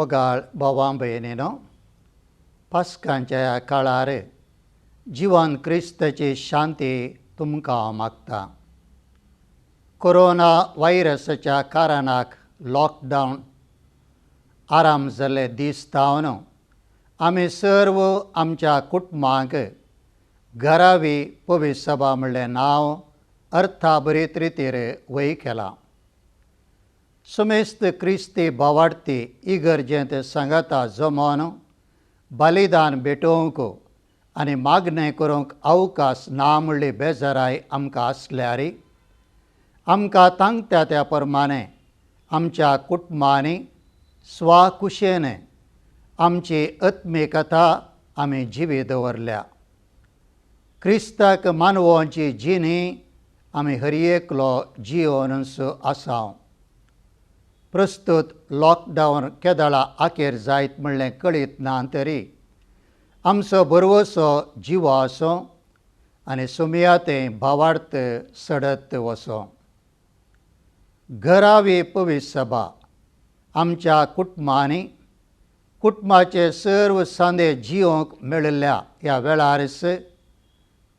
मोगाळ भावां भयणीनो, पास्कांच्या ह्या काळार जिवन क्रिस्ताची शांती तुमकां हांव मागता. कोरोना व्हायरसाच्या कारणाक लॉकडावन आराम जाल्ले दीस जावन आमी सर्व आमच्या कुटुंबांक घरावी पवित्र सभा म्हणलें नांव अर्थाभरीत रितीर वय केलां. समेस्त क्रिस्ती भावार्थी इगर्जेंत सांगाता जमोन बलिदान भेटोवंक आनी मागणें करूंक अवकाश ना म्हणली बेजाराय आमकां आसल्यार आमकां तांकता त्या प्रमाणें आमच्या कुटुंबांनी स्वाकुशेन आमची आत्मिकथा आमी जिवी दवरल्या. क्रिस्ताक मानवांची जिणी आमी हर एकलो जियोनूच आसा. प्रस्तुत लॉकडावन केदळा आखेर जायत म्हणलें कळीत ना तरी आमचो भरवसो जिवो आसो आनी सुमया तें भावार्थ सडत वसो. घरावी पवित्र सभा आमच्या कुटुंबांनी कुटुंबाचे सर्व सांदे जियोंक मेळिल्ल्या ह्या वेळारच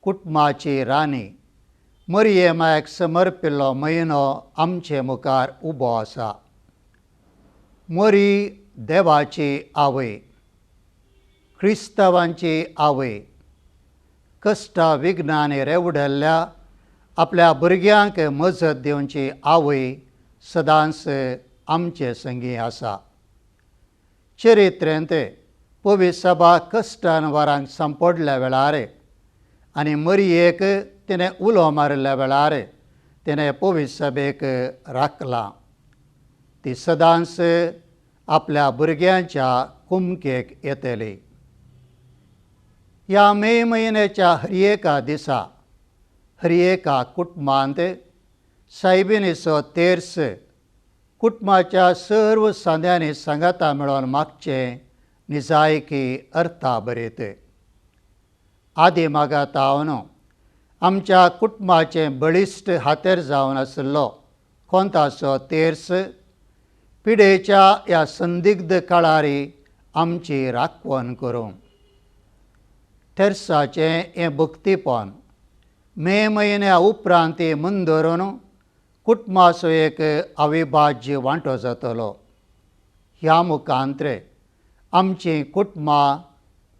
कुटुंबाची राणी मरिये मायक समर्पिल्लो म्हयनो आमचे मुखार उबो आसा. मरी देवाची आवय, क्रिस्तांवांची आवय, कश्टा विघ्नांनी रेवडल्ल्या आपल्या भुरग्यांक मजत दिवची आवय सदांच आमचे संगी आसा. चरित्रेंत पवित्र सभा कश्टान वरांक सांपडल्या वेळार आनी मरियेक तिणें उलो मारिल्ल्या वेळार तिणें पवित्र सभेक राखलां. ती सदांच आपल्या भुरग्यांच्या कुमकेक येतली. ह्या मे म्हयन्याच्या हर एका दिसा हर एका कुटुंबांत सायबिणीचो तेर्स कुटुंबाच्या सर्व सांद्यांनी सांगाता मेळोवन मागचें निजायकी अर्थाभरीत. आदी मागातावन आमच्या कुटुंबाचें बळिश्ट हातेर जावन आशिल्लो कोंताचो तेर्स पिडेच्या ह्या संदिग्ध काळारी आमची राखवण करूं. तेर्साचें हें भक्तीपण मे म्हयन्या उपरांत मुंदरून कुटुंबाचो एक अविभाज्य वांटो जातलो. ह्या मुखांत्रे आमचीं कुटुंबां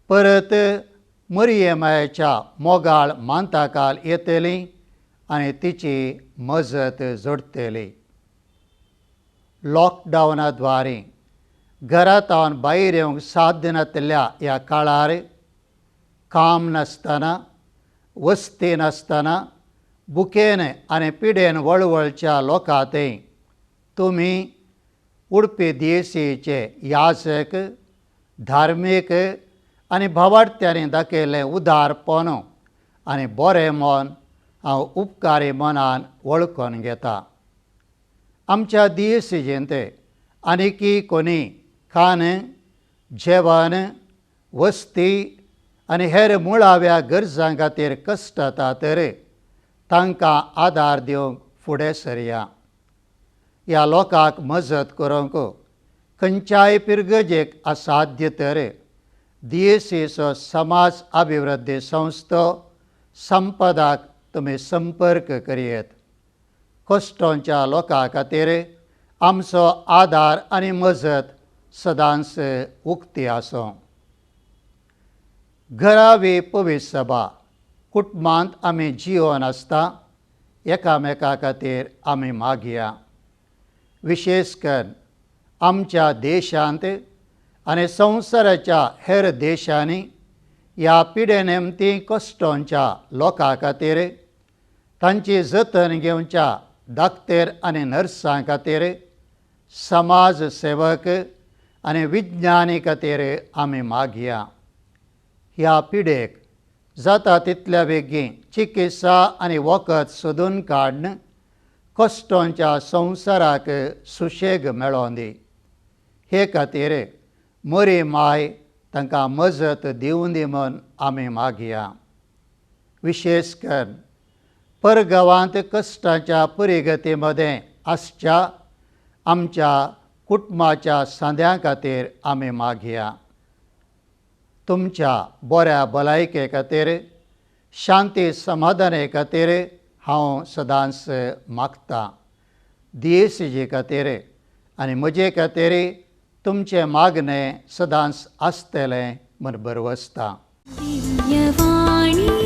परत मरिये मायेच्या मोगाळ मानताकाल येतलीं आनी तिची मजत जोडटली. लॉकडावना द्वारे घरांत भायर येवंक साध्य नाशिल्ल्या ह्या काळार काम नासतना, वस्ती नासतना बुकेन आनी पिडेन वळवळच्या लोकां थंय तुमी उडपी दियेसीचे याजक, धार्मीक आनी भावार्थ्यांनी दाखयल्लें उदारपण आनी बरें मन हांव उपकारी मनान वळखून घेता. आमच्या दियेसीजेंत आनीकी कोणी खाण, जेवण, वस्ती आनी हेर मुळाव्या गरजां खातीर कश्टता तर तांकां आदार दिवंक फुडें सरया. ह्या लोकांक मजत करूंक खंयच्याय पिरगजेक असाध्य तर दियेसीचो समाज अभिवृद्धी संस्था संपदाक तुमी संपर्क करयेत. कश्टांच्या लोकां खातीर आमचो आदार आनी मजत सदांच उक्ती आसूं. घरावी पवित्र सभा कुटुंबांत आमी जिवन आसता एकामेका खातीर आमी मागया. विशेश करून आमच्या देशांत आनी संवसाराच्या हेर देशांनी ह्या पिडे नेमती कश्टांच्या लोकां खातीर तांची जतन घेवच्या दाक्तेर आनी नर्सां खातीर, समाज सेवक आनी विज्ञानी खातीर आमी मागया. ह्या पिडेक जाता तितल्या बेगीन चिकित्सा आनी वखद सोदून काडून कश्टांच्या संवसाराक सुशेग मेळोवन दी. हे खातीर मरी माय तांकां मजत दिवं दी म्हूण आमी मागया. विशेश करून परगांवांत कश्टाच्या परिगती मदें आसच्या आमच्या कुटुंबाच्या सांद्यां खातीर आमी मागया. तुमच्या बऱ्या भलायके खातीर, शांती समाधाने खातीर हांव सदांच मागतां. दियेसीजे खातीर आनी म्हजे खातीर तुमचें मागणें सदांच आसतलें म्हूण भरवसतां. दिव्यवाणी.